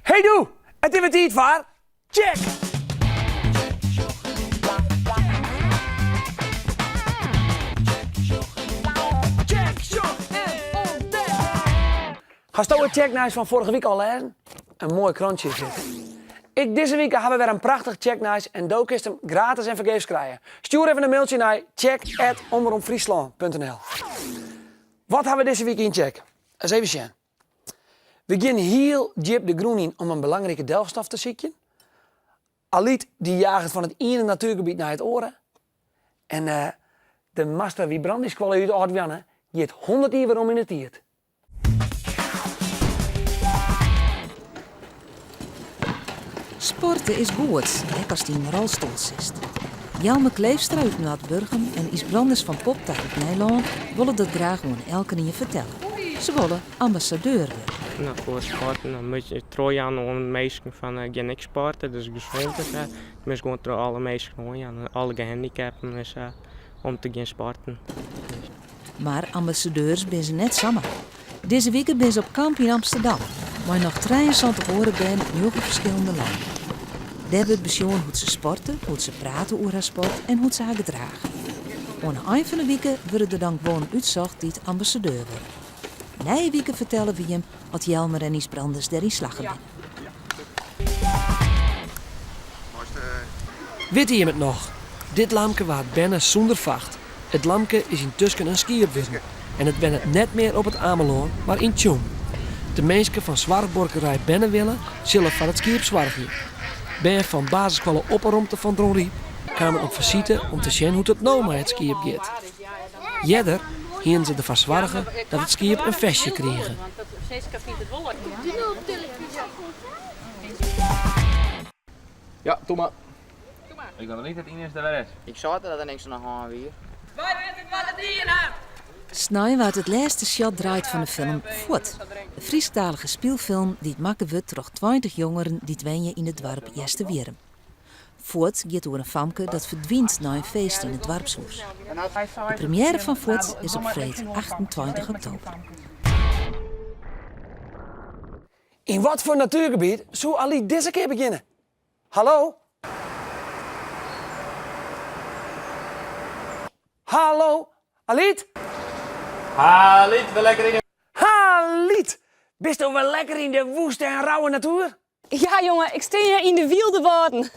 Hey doe, it is wer tiid foar Tsjek! Tsjek, sjoch en ûntdek! Hasto it Tsjeknijs fan foarige wike al lêzen? In moai krantsje is dit. Ek dizze wike ha we wer in prachtich Tsjeknijs en do kinst him gratis en fergeefs krije. Stjoer even in mailtsje nei tsjek@omropfryslân.nl. Wat ha we dizze wike yn Tsjek? Ris even sjen. We gean hiel djip de grûn yn om in belangrike delfstof te sykjen. Alyt dy jaget fan it iene natuergebiet nei it oare. En eh, de Master Wybrandi-skoalle út Aldhoarne giet 100 jier werom yn de tiid. Sporte is goed, ek ast yn in rolstoel sitst. Jelmer Kleefstra út Noardburgum en Ysbrandus van Popta út Nijlân wolle dat graach oan elkenien fertelle. Se wolle ambassadeur wurde. No, foar sporten dan moat je trochjaan oan minsken fan gean ek sporte, dat is gezond en sa. Je moatst gewoan troch alle minsken oanjaan, alle gehandicapten en sa, om te gean sporten. Mar ambassadeurs binne se net samar. Dizze wike binne se op kamp yn Amsterdam, mei noch 73 oare bern út njoggen ferskillende lannen. Dêr wurdt besjoen hoe't se sporte, hoe't se prate oer har sport en hoe't se har gedrage. Oan 'e ein fan 'e wike wurde der dan guon útsocht dy't ambassadeur wurde. Nije wike fertelle we jim oft Jelmer en Ysbrandus deryn slagge binne. Witte jim it noch? Dit lamke waard berne sûnder facht. It lamke is yntusken in skiep wurden en it wennet net mear op It Amelân, mar yn Tsjom. De minsken fan soarchbuorkerij Bernewille sille foar it skiep soargje. Bern fan basisskoalle Opperomte fan Dronryp kamen op fisite om te sjen hoe't it no mei it skiep giet. Earder hiene se derfoar soarge dat it skiep in festje krige. Ja, doe mar. Ik wit noch niet dat Ines der wer is. Ik sei dat der niks oan de hân wie. Wy witte wat it dien hat! Snein waard it lêste shot draaid fan de film Fuort, in Frysktalige spylfilm dy't makke wurdt troch 20 jongeren dy't wenje yn it doarp Easterwierrum. Fuort giet oer in famke dat ferdwynt nei in feest yn it doarpshûs. De premiêre fan Fuort is op freed 28 oktober. Yn wat foar natuergebiet soe Alyt dizze kear begjinne? Hallo? Hallo? Alyt? Alyt, wer lekker yn de. Alyt! Bisto wer lekker yn de woeste en rauwe natuer? Ja jonge, ik stean hjir yn de wylde wâlden.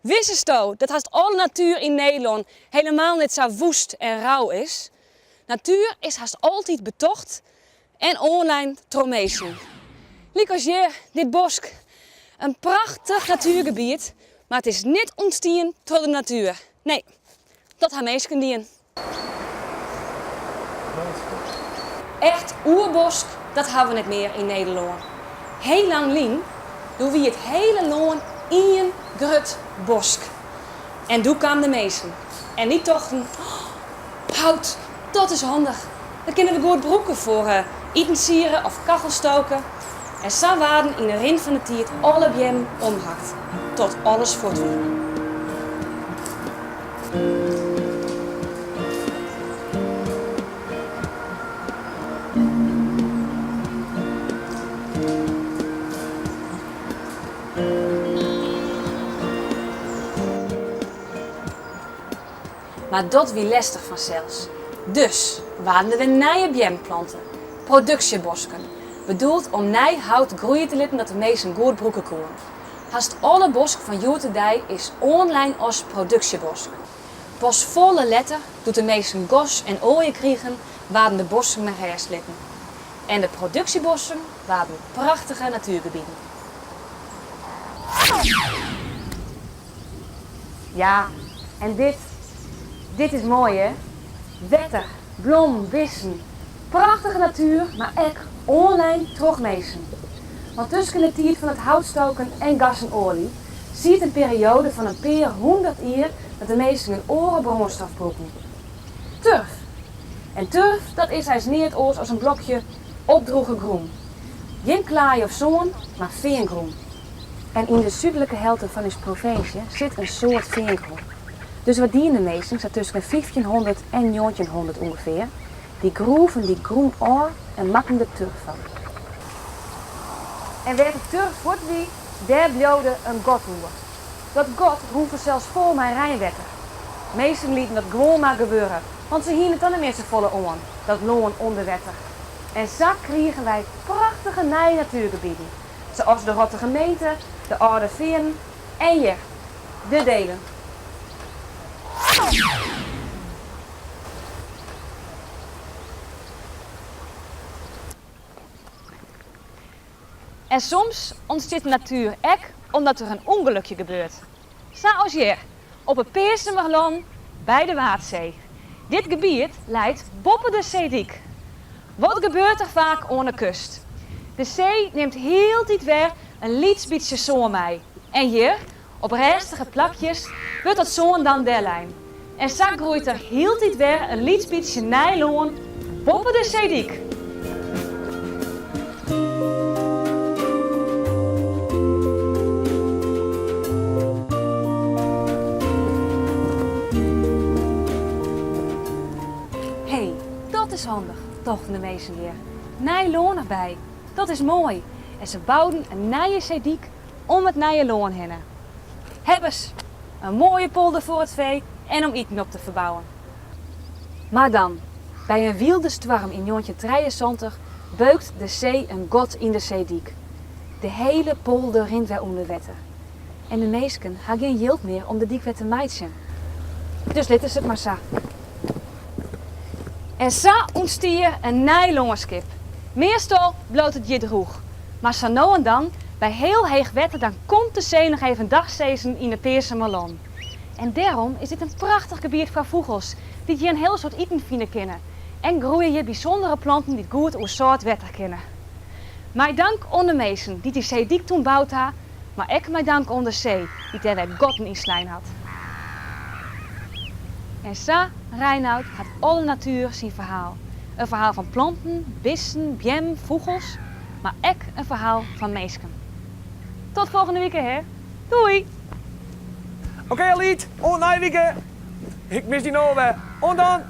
Witsto dat hast alle natuer yn Nederlân helemaal net sa woest en rau is? Natuer is hast altyd betocht en oanlein troch minsken. Lykas hjir, dit bosk. In prachtich natuergebiet, mar it is net ûntstien troch de natuer. Nee, dat ha minsken dien. Echt oerbosk, dat ha we net mear yn Nederlân. Heel lang lyn, doe wie it hele lân ien grut bosk. En doe kamen de minsken en dy tochten, Hout, dat is handich. Dat kinne we goed brûke foar itensiede of kachelstoke. En sa waarden yn 'e rin fan 'e tiid alle beammen omhakt, tot alles fuort wie. Mar dat wie lestich fansels. Dus waarden der wer nije beammen plante, produksjebosken, bedoeld om nij hout groeie te litten dat de minsken goed brûke koenen. Hast alle bosk fan hjoed-de-dei is oanlein as produksjebosk. Pas folle letter, doe't de minsken gas en oalje krigen, waarden de bosken mei rêst litten. En de produksjebosken waarden prachtige natuergebieten. Ja, en dit, dit is moai hè. Wetter, blommen, bisten. Prachtige natuer, mar ek oanlein troch minsken. Want tusken de tiid fan it houtstoken en gas en oalje siet in perioade fan in pear hûndert jier dat de minsken in oare brânstof brûkten. Turf. En turf, dat is eins neat oars as in blokje opdrûge grûn. Gjin klaai of sân, mar feangrûn. En yn de súdlike helte fan ús provinsje sit in soad feangrûn. Dus wat diene de minsken sa tusken 1500 en 1900 En wêr't de turf fuort wie, dêr bliuwde in gat oer. Dat gat rûn fansels fol mei reinwetter. Minsken lieten dat gewoan mar gebeure, want se hiene dan net mear safolle oan dat lân ûnder wetter. En sa krigen wy prachtige nije natuergebieten, sa as de Rottige Meente, de Alde Feanen en hjir, de Deelen. En soms ûntstiet de natuer ek omdat der in ûngelokje gebeurt. Sa as hjir, op it Peazemerlân by de Waadsee. Dit gebiet leit boppe de seedyk. Wat gebeurt der faak oan 'e kust? De see nimt hieltyd wer in lyts bytsje sân mei. En hjir, op rêstige plakjes, wurdt dat sân dan dellein. En sa groeit der hieltyd wer in lyts bytsje nij lân boppe de seedyk. Hé, dat is handich, tochten de minsken hjir. Nij lân derby, dat is moai. En se bouden in nije seedyk om it nije lân hinne. Hebbes, in moaie polder foar it fee en om iten op te ferbouwen. Mar dan, by in wylde stoarm yn 1973 beukt de see in gat yn de seedyk. De hele polder rint wer ûnder wetter. En de minsken ha gjin jild mear om de dyk wer te meitsjen. Dus litte se it mar sa. En sa ûntstie in nij lânskip. Meastal bliuwt it hjir drûch, mar sa no en dan, by heel heech wetter dan komt de see noch even dagsizen yn it Peazemerlân. En dêrom is dit in prachtich gebiet foar fûgels, dy't hjir in hiel soad iten fine kinne. En groeie hjir bysûndere planten dy't goed oer sâlt wetter kinne. Mei dank oan de minsken dy't dy seedyk toen boud ha, mar ek mei dank oan de see dy't dêr wer gatten yn slein hat. En sa, Reinout, hat alle natuer syn ferhaal. In ferhaal fan planten, bisten, beammen, fûgels, mar ek in ferhaal fan minsken. Tot folgjende wike, hè. Doei! Oké Alyt, oant nije wike! Ik mis dy no alwer. Oant dan!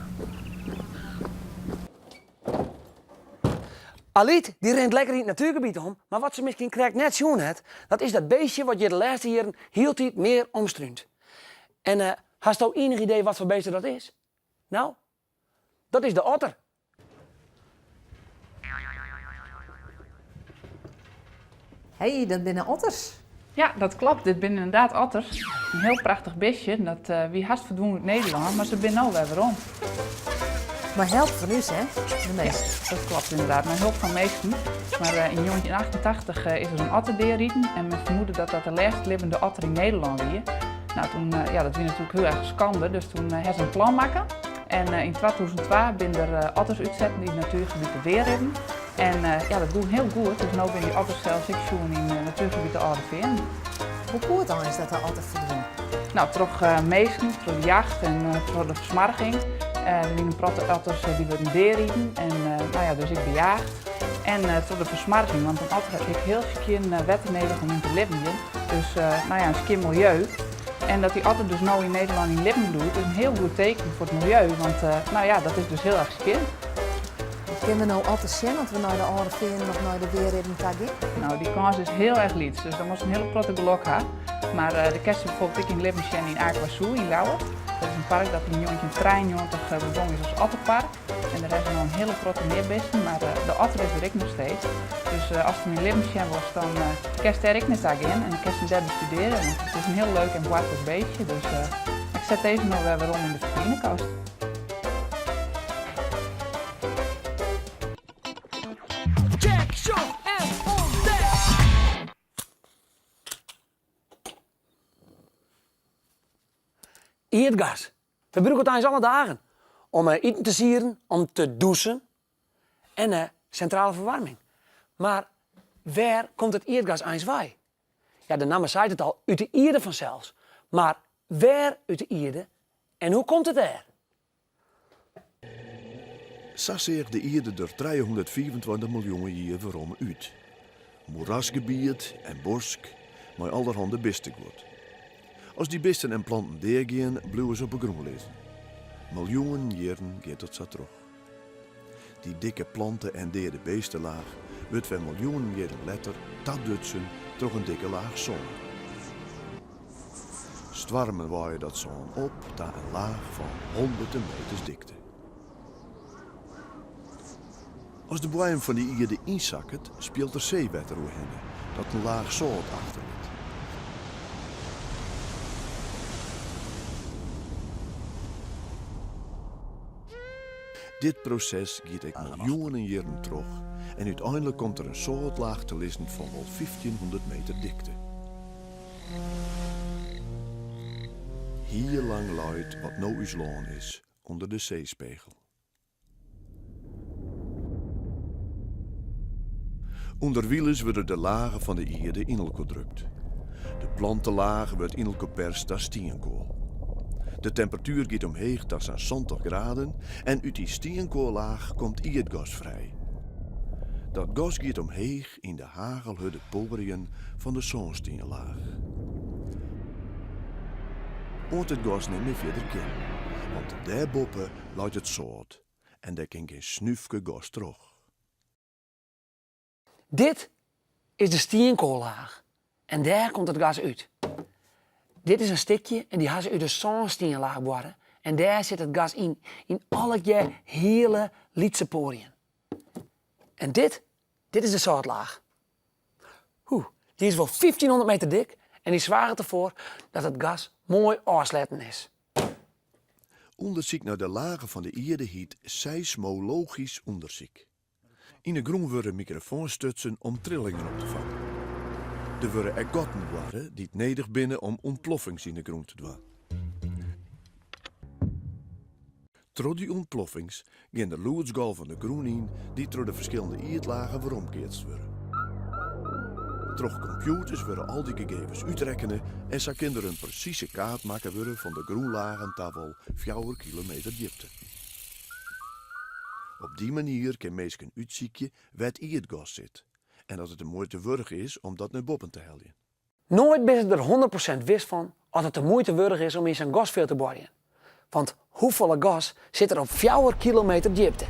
Alyt dy rint lekker yn it natuergebiet om, mar wat se miskien krekt net sjoen hat, dat is dat beestje wat hjir de lêste jierren hieltyd mear omstrúnt. En uh, hasto ienich idee wat foar beest dat is? Nou, dat is de otter. Hey, dat binne otters. Ja, dat klopt. Dit binne ynderdaad otters. In hiel prachtich bistje. Dat uh, wie hast ferdwûn út Nederlân, mar se binne no wer werom. Mei help fan ús, hè? De minsken. Ja, dat klopt ynderdaad. Mei help fan minsken. Mar uh, yn 1988 uh, is der in otter deariden en men fermoede dat dat de lêst libbende otter yn Nederlân wie. Nou, toen, uh, ja, dat wie natuerlik hiel erch skande, dus toen uh, ha se in plan makke. En uh, yn 2002 binne der otters útsetten yn it natuergebiet de Weerribben. En ja, dat gong hiel goed, dus no binne dy otters sels ek sjoen yn natuergebiet de Alde Feanen. Hoe koe it eins dat de otter ferdwûn? Nou, troch minsken, troch de jacht en troch de fersmoarging. Der wiene in protte otters dy wurden deariden en nou ja, dus ek bejaagd. En troch de fersmoarging, want in otter hat ek hiel skjin wetter nedich om yn te libjen. Dus nou ja, in skjin miljeu. En dat dy otter dus no yn Nederlân yn libben bliuwt, is in hiel goed teken foar it miljeu, want nou ja, dat is dus hiel erch skjin. Kinne we no otters sjen as we nei de Alde Feanen of nei de Weerribben ta gean? Nou, dy kâns is hiel erch lyts, dus dan moatst in hiele protte gelok ha. Mar uh, do kinst se bijvoorbeeld ek yn libben sjen yn AquaZoo yn Ljouwert. Dat is in park dat yn 1993 begûn is as otterpark. En dêr ha se no in hiele protte mear bisten, mar uh, de otter is der ek noch steeds. Dus uh, ast him yn libben sjen wolst, dan uh, kinst dêr ek nei ta gean en dan kinst him dêr bestudearje. Want it is in hiel leuk en boartlik beestje. Dus ik set dizze no wer werom yn de vitrinekast. Check, sjoch en ûntdek! Ierdgas. We brûke it eins alle dagen. Om iten te sieren, om te dûsen en sintrale ferwaarming. Mar wêr komt it ierdgas eins wei? Ja, de namme seit it al, út de ierde fansels. Mar wêr út de ierde en hoe komt it dêr? Sa seach de ierde der 325 miljoen jier werom út. Moerasgebiet en bosk mei alderhande bisteguod. As dy bisten en planten deagean, bliuwe se op 'e grûn lizzen. Miljoenen jierren giet dat sa troch. Dy dikke plante en deade beestelaach wurdt wer miljoenen jierren letter tadutsen troch in dikke laach sân. Stoarmen waaie dat sân op ta in laach fan hûnderten meters dikte. As de boaiem fan de ierde ynsakket, spielt der seewetter oerhinne, dat in laach sâlt achterlit. Dit proses giet ek miljoenen jierren troch en úteinlik komt der in sâltlaach te lizzen fan wol fyftjinhûndert meter dikte. Hiel lang leit wat no ús lân is ûnder de seespegel. Underwilens wurde de lagen fan de ierde yn elkoar drukt. De plantelaach wurdt yn elkoar perst ta stienkoal. De temperatuer giet omheech ta sa'n santich graden en út dy stienkoallaach komt ierdgas frij. Dat gas giet omheech yn de hagelhurde poariën fan de sânstienlaach. Oant it gas net mear fierder kin, want dêrboppe leit it sâlt en dêr kin gjin snúfke gas troch. Dit is de stienkoallaach en dêr komt it gas út. Dit is in stikje en dy ha se út de sânstienlaach boarre en dêr sit it gas yn, yn allegear hiele lytse poariën. En dit, dit is de sâltlaach. Oeh, dy is wol fyftjinhûndert meter dik en dy soarget derfoar dat it gas moai ôfsletten is. Undersyk nei de lagen fan de ierde hyt seismologysk ûndersyk. Yn 'e grûn wurde mikrofoans stutsen om trillingen op te fangen. Der wurde ek gatten boarre dy't nedich binne om ûntploffings yn 'e grûn te dwaan. Troch dy ûntploffings gean der lûdsgolven de grûn yn dy't troch de ferskillende ierdlagen weromkeatst wurde. Troch kompjûters wurde al dy gegevens útrekkene en sa kin der in presise kaart makke wurde fan de grûnlagen ta wol fjouwer kilometer djipte. Op dy manier kin minsken útsykje wêr't ierdgas sit en as it de muoite wurdich is om dat nei boppen te heljen. Noait binne se der 100% wis fan oft it de muoite wurdich is om yn sa'n gasfjild te boarjen. Want hoefolle gas sit der op fjouwer kilometer djipte?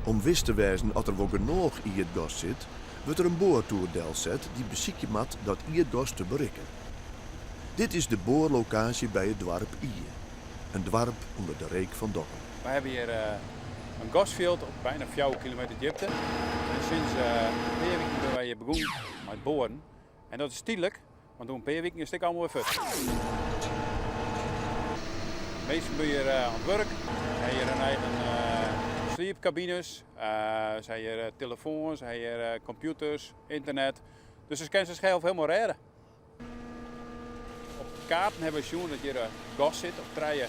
Om wis te wêzen oft der wol genôch ierdgas sit, wurdt der in boartoer delset dy't besykje moat dat ierdgas te berikken. Dit is de boarlokaasje by it doarp Ie, in doarp ûnder de reek fan Dokkum. Wy hawwe hjir in gasfjild op byna fjouwer kilometer djipte. En sinds in pear wiken binne wy hjir begûn mei it boaren. En dat is tydlik, want oer in pear wiken is it ek allemaal wer fuort. De minsken binne hjir oan it wurk. Se ha hjir hun eigen sliepkabines, se ha hjir telefoans, se ha hjir kompjûters, ynternet. Dus se kinne sichsels hielendal rêde. Op de kaarten hawwe wy sjoen dat hjir gas sit op trije,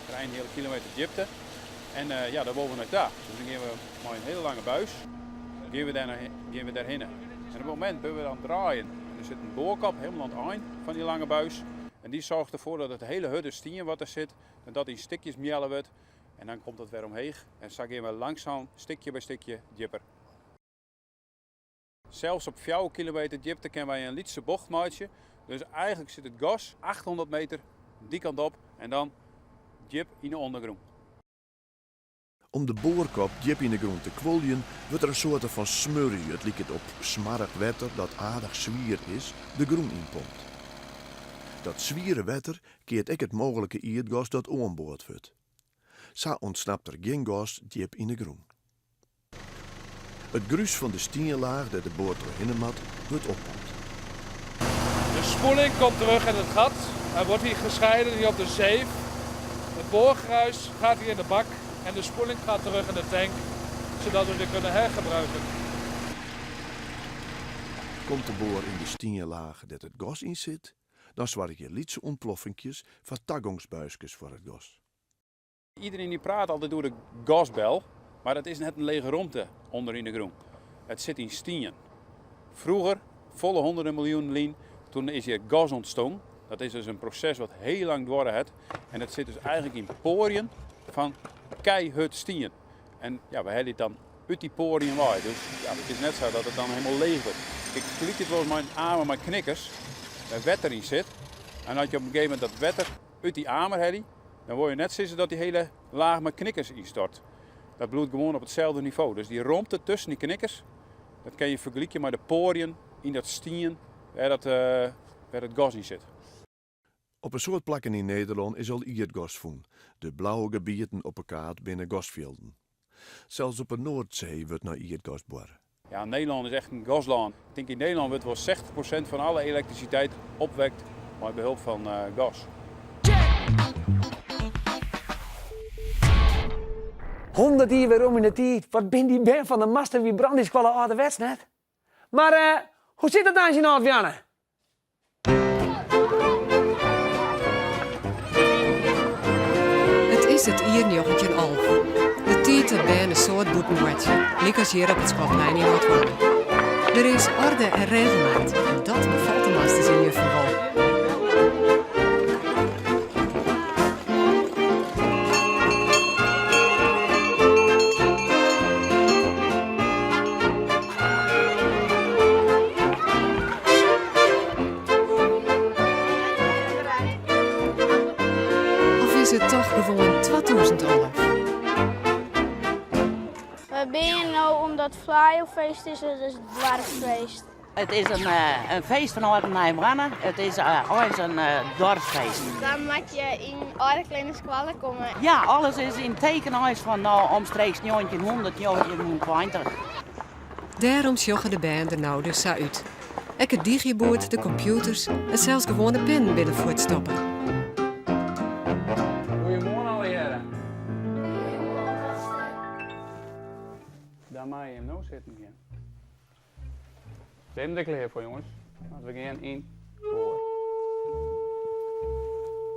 trijenheale kilometer djipte. En ja, dêr wolle we nei ta. Dus dan gean we mei in hiele lange buis gean we dêr gean we dêrhinne. En op it momint binne we dan draaien. En der sit in boarkop helemaal oan it ein fan dy lange buis. En dy soarget derfoar dat it hiele hurde stien wat der sit, dat dat yn stikjes mealle wurdt. En dan komt dat wer omheech. En sa gean we langsaam stikje by stikje djipper. Sels op fjouwer kilometer djipte kinne wy in lytse bocht meitsje. Dus eigenlik sit it gas 800 meter dy kant op en dan djip yn de ûndergrûn. Om de boarkop djip yn de grûn te kuoljen wurdt der in soarte fan smurrie, it liket op smoarch wetter dat aardich swier is, de grûn ynpompt. Dat swiere wetter keart ek it mooglike ierdgas dat oanboard wurdt. Sa ûntsnapt der gjin gas djip yn de grûn. It grús fan de stienlaach dêr't de boar trochhinne moat, wurdt oppompt. De spoeling komt terug in het gat en wordt hier gescheiden hier op de zeef. Het boorgruis gaat hier in de bak en de spoeling gaat terug in de tank, zodat we weer kunnen hergebruiken. Komt de boar yn de stienlaach dêr't it gas yn sit, dan soargje lytse ûntploffinkjes foar tagongsbuiskes foar it gas. Iedereen die praat altyd oer de gasbel, mar it is net in lege romte ûnder yn de grûn. It sit yn stien. Froeger, folle hûnderten miljoenen lyn, toen is hjir gas ûntstong. Dat is dus in proses wat heel lang duorre hat. En it sit dus eigenlik yn poariën fan keihurd stien. En ja, we helje it dan út dy poariën wei. Dus ja, it is net sa dat it dan helemaal leech wurdt. Ik fergelyk it wolris mei in amer mei knikkers, wêr wetter yn sit. En as je op in gegeven momint dat wetter út dy amer helje, dan wol je net sizze dat dy hiele laach mei knikkers ynstort. Dat bliuwt gewoan op itselde nivo. Dus dy romte tusken dy knikkers, Dat kin je fergelykje mei de poarjen yn dat stien wêr dat, wêr it gas yn sit. Op in soad plakken yn Nederlân is al ierdgas fûn. De blauwe gebieten op 'e kaart binne gasfjilden. Sels op 'e Noardsee wurdt nei ierdgas boarre. Ja, Nederlân is echt in gaslân. Ik tink yn Nederlân wurdt wol 60% fan alle elektrisiteit opwekt mei behulp fan gas. 100 jier werom yn de tiid, wat bin dy bern fan de Master Wybrandiskoalle âlderwets net? Mar hoe sit it eins yn Aldhoarne? It is it jier 1911. De tiid dat bern in soad bûten boartsje, lykas hjir op it skoalplein yn Aldhoarne. Der is orde en regelmaat en dat befalt de masters en juffen wol. Of is it toch gewoan 2011? We binne no omdat Flaeijelfeest is, it is it doarpsfeest. It is in, in feest fan âld en nij Boarne. It is eins in doarpsfeest. Dan moat je yn âlde klean skoalle komme. Ja, alles is yn teken eins fan no omstreeks 1900, 1920. Dêrom sjogge de bern der no dus sa út. Ek it digiboerd, de kompjûters en sels gewoane pinnen binne fuortstoppe. Goeiemoarn allegearre. Dan mei jim no sitten gean. Binne der klear foar jonges? Want we gean yn koar.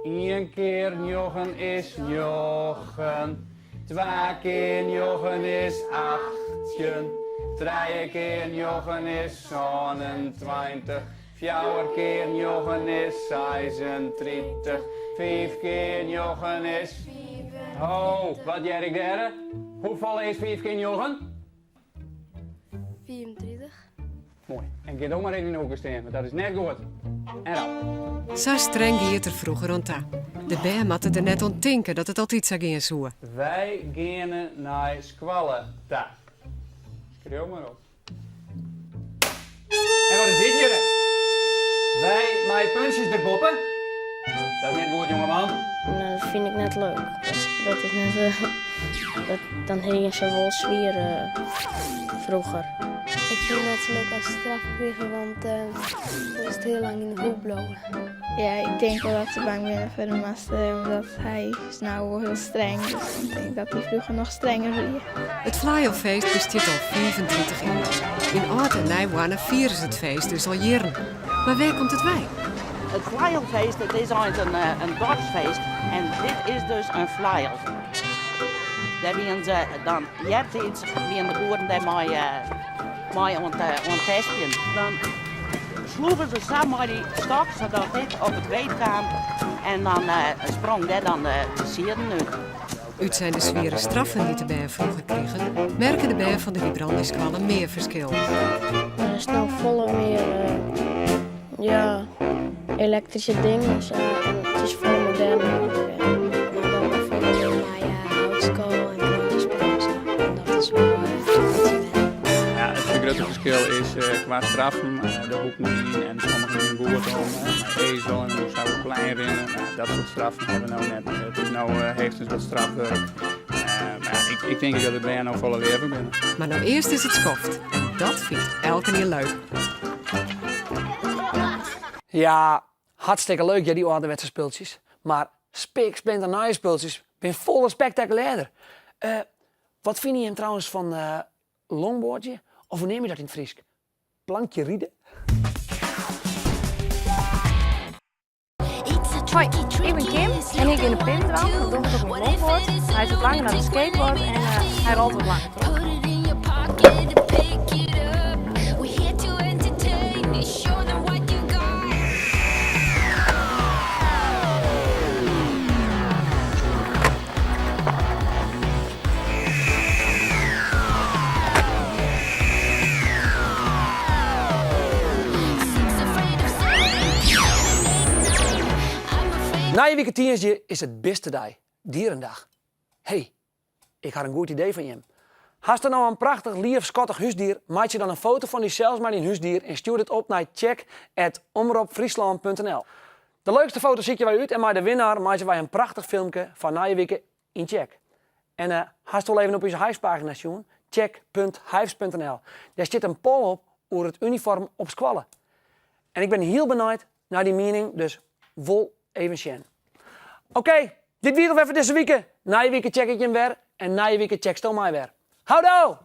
Ien kear njoggen is njoggen. Twa kear njoggen is 18. Trije kear njoggen is 27. Fjouwer kear njoggen is 36. Fiif kear njoggen is. Ho, wat hear ik dêr? Hoefolle is fiif kear njoggen? 35. Moai. En gean do mar even yn 'e hoeke stean, want dat is net goed. En rap. Sa streng gie it der froeger oan ta. De bern moatte der net oan tinke dat it altyd sa gean soe. Wy geane nei skoalle ta. Skriuw mar op. En wat is dit hjirre? Wy mei puntsjes derboppe? Dat is net goed, jongeman. Dat fyn ik net leuk. Dat is net. Dat, dan hingen se wol swier froeger. Ik fyn it net sa leuk as straf krige, want dan is it hiel lang yn de hoek bliuwe. Ja, ik tink wol dat se bang binne foar de master, omdat hy is no wol hiel streng, dus dan tink ik dat hy froeger noch strenger wie. It Flaeijelfeest bestiet al 35 jier. Yn âld en nij Hoarne fiere se it feest dus al jierren. Mar wêr komt it wei? It Flaeijelfeest it is eins in, in doarpsfeest en dit is dus in flaeiel. Dêr wienen se dan eartiids wienen de boeren dêr mei, mei oan it, oan it testjen. Dan sloegen se sa mei dy stok sadat dit op it weet kaam en dan sprong dêr dan de sieden út. Utsein de swiere straffen dy't de bern froeger krigen, merke de bern fan de Wybrandiskoalle mear ferskil. Der is no folle mear ja, elektryske dingen en sa en it is folle moderner. We dogge folle mear mei houtskoal en krantjespul en sa. En dat is wol wat je wenje. Ja, it grutte ferskil is kwa straffen, de hoeken yn en sommigen wienen goed om mei ezel en dan moast hy oer it plein rinne. Nou, dat soart straffen hawwe we no net mear. It is no heechstens wat strafwurk. Mar ja, ik, ik tink dat de bern no folle leaver binne. Mar no earst is it skoft en dat fynt elkenien leuk. Ja, hartstikke leuk ja, dy âlderwetse spultsjes. Mar spik-splinter-nije spultsjes binne folle spektakulêrder. Wat fine jim trouwens fan longboardzje? Of hoe neame je dat yn it Frysk? Plankje ride? Hoi, ik bin Kim en ik gean de pin dwaan. Dat doch ik op myn longboard. Hy is wat langer dan in skateboard en hy rolt wat langer troch. Nije wike tiisdei is it bistedei, dierendag. Hey, ik ha in goed idee foar jim. Hasto no in prachtich leaf skattich húsdier, meitsje dan in foto fan dysels mei dyn húsdier en stjoer dit op nei tsjek@omropfryslân.nl. De leukste foto sykje wy út en mei de winnaar meitsje wy in prachtich filmke foar nije wike yn Tsjek. En uh, hast al even op ús Hyves-pagina sjoen? Tsjek.hyves.nl. Dêr stiet in poll op oer it unifoarm op skoalle. En ik bin hiel benijd nei dyn miening, dus wol even sjen. Oké, dit wie it alwer foar dizze wike. Nije wike tsjek ik jim wer en nije wike tsjeksto my wer. Houdoe!